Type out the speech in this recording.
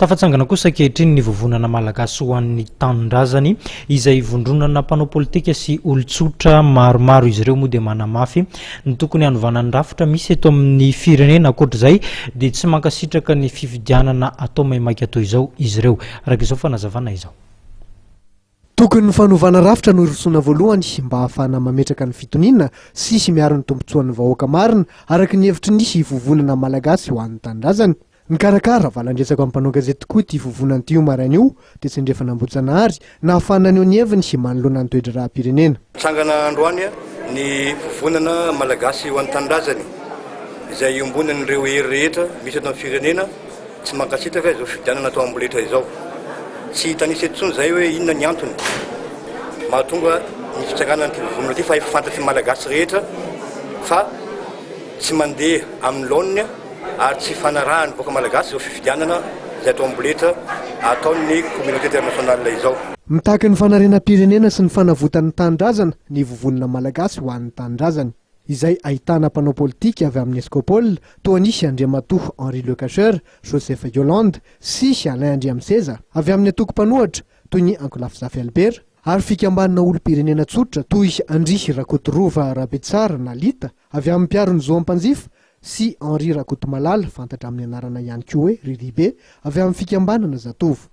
Tafatsangana kosa ankehitriny ny Vovonana Malagasy ho an'ny Tanindrazany, izay ivondronana mpanao politika sy olon-tsotra maromaro. Izy ireo moa dia manamafy ny tokony hanovana ny rafitra misy eto amin'ny firenena. Ankoatra izay dia tsy mankasitraka ny fifidianana atao maimaika toy izao izy ireo, araka izao fanazavana izao. Tokony ny fanovana rafitra no hirosoana voalohany mba hahafahana mametraka ny fitoniana sy miaro ny tombontsoan'ny vahoaka marina, araka ny hevitry ny Vovonana Malagasy ho an'ny Tanindrazany. Nikarakara valan-dresaka amin'ny mpanao gazety tokoa ity vovonana ity io maraina io, tetsy Andrefan'Ambohijanahary, nahafahany naneho ny heviny manoloana ny toe-draharaham-pirenena. Nitsangana androany ny vovonana Malagasy ho an'ny Tanindrazany, izay iombonan'ireo hery rehetra misy eto amin'ny firenena tsy mankasitraka izao fifidianana atao amboletra izao. Tsy hitanisa eto intsony izahay hoe inona ny antony mahatonga ny fitsanganan'ity vovonana ity fa efa fantatry ny Malagasy rehetra fa tsy mandeha amin'ny laoniny ary tsy ifanarahan'ny vahoaka malagasy izao fifidianana izay atao amboletra ataon'ny communauté internationale izao. Mitaky ny fanarenam-pirenena sy ny fanavotan'ny tanindrazana ny Vovonana Malagasy ho an'ny Tanindrazany, izay ahitana mpanao politika avy amin'ny Escopol toa an'i Andriamatoa Henri Lecacheur, Joseph Yolande sy Alain Andriamiseza, avy amin'ny antoko mpanohatra toy ny Ankolafy Zafy Albert, ary fikambanana olom-pirenena tsotra toy an-dry Rakotorova Rabetsara na Lita, avy amin'ny mpiaro ny zo am-panjifa, sy Henri Rakotomalala, fantatra amin'ny anarana ihany koa hoe Riribe, avy amin'ny fikambanana Zatovo.